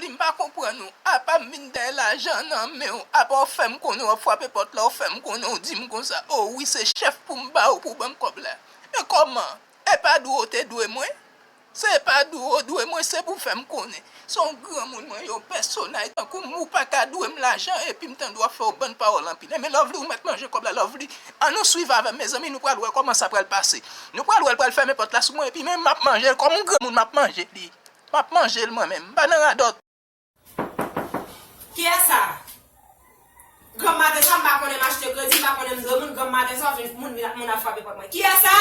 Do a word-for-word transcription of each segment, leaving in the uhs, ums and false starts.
Lovely, m pa konprann ou. Apa m vin dèyè lajan nan men w, apa w fè m konnen w ap frape pòt la, w fè m konnen w di m konsa, o wi, se chèf pou m ba w pou w ban m kòb la. Men kòman? E pa dwe w te dwe mwen? Se pa dwe w dwe mwen, se pou w fè m konnen. Se yon granmoun mwen ye, yon pèsonay tankou m, ou pa ka dwe m lajan, epi m tande w ap fè yon bann pawòl anpil. Enben, Lovely, ou mèt manje kòb la, Lovely. Ann nou swiv avè m, mezanmi, nou pral wè kòman sa pral pase. Nou pral wè l pral fèmen pòt la sou mwen, epi menm m ap manje l kòm yon granmoun, m ap manje li. M ap manje l mwen menm, m pa nan radòt. Kiyès sa? Granm maten sa, m pa konnen m achte kredi, m pa konnen m dwe moun, granm maten sa, vin, moun, vin, moun ap frape pòt mwen. Kiyès sa?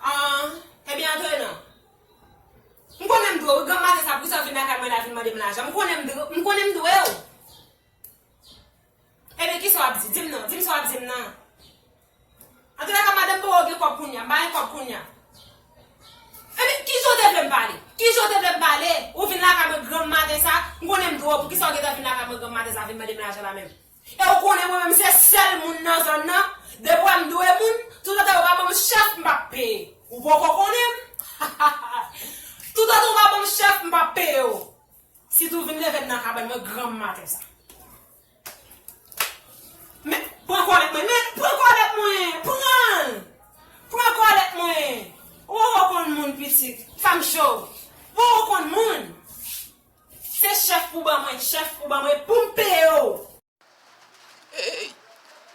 Ah, ebyen, antre non. M konnen m dwe w, granm maten sa, poukisa w vin lakay mwen la vin mande m lajan? M konnen m dwe, m konnen m dwe w. Ebyen, kisa w ap di? Di m non, di m sa w ap di m nan. Antoulèka, madanm, pou w gen kòb kounye a, m pa gen kòb kounye a. Ebyen, kijan w te vle m pale? Kijan w te vle m pale? Ou vin lakay mwen granm maten sa, m konnen m dwe w, poukisa w gentan vin lakay mwen granm maten sa, vin mande m lajan la menm? E w konnen mwen menm se sèl moun nan zòn nan, depi w wè m dwe moun, toutotan yo pa ban m chèf, m p ap peye. Ou poko konnen m? Toutotan w pa ban m chèf, m p ap peye w. Sitou w vin leve m nan kabann mwen granm maten sa. Men, pran kòlèt mwen, men, pran kòlèt mwen, pran l! Pran kòlèt mwen! Ou poko konn moun pitit, fanm cho. Ou poko konn moun. Se chèf pou ban mwen, chèf pou ban mwen, pou m peye w. Ey,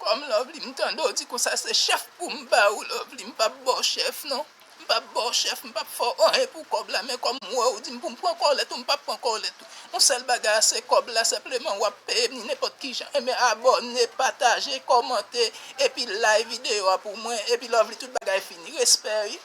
kòm Lovely, m tande w di konsa se chèf pou m ba ou, Lovely, m p ap ba w chèf non. M p ap ba w chèf, m p ap fè w anyen pou kòb la, men kòm m wè w di m pou m pran kòlèt ou, m p ap pran kòlèt ou. Yon sèl bagay a se kòb la, senpleman w ap peye m ni nenpòt kijan. Enben abòne, pataje, kòmante, epi like videyo a pou mwen, epi Lovely, tout bagay fini. Respè wi.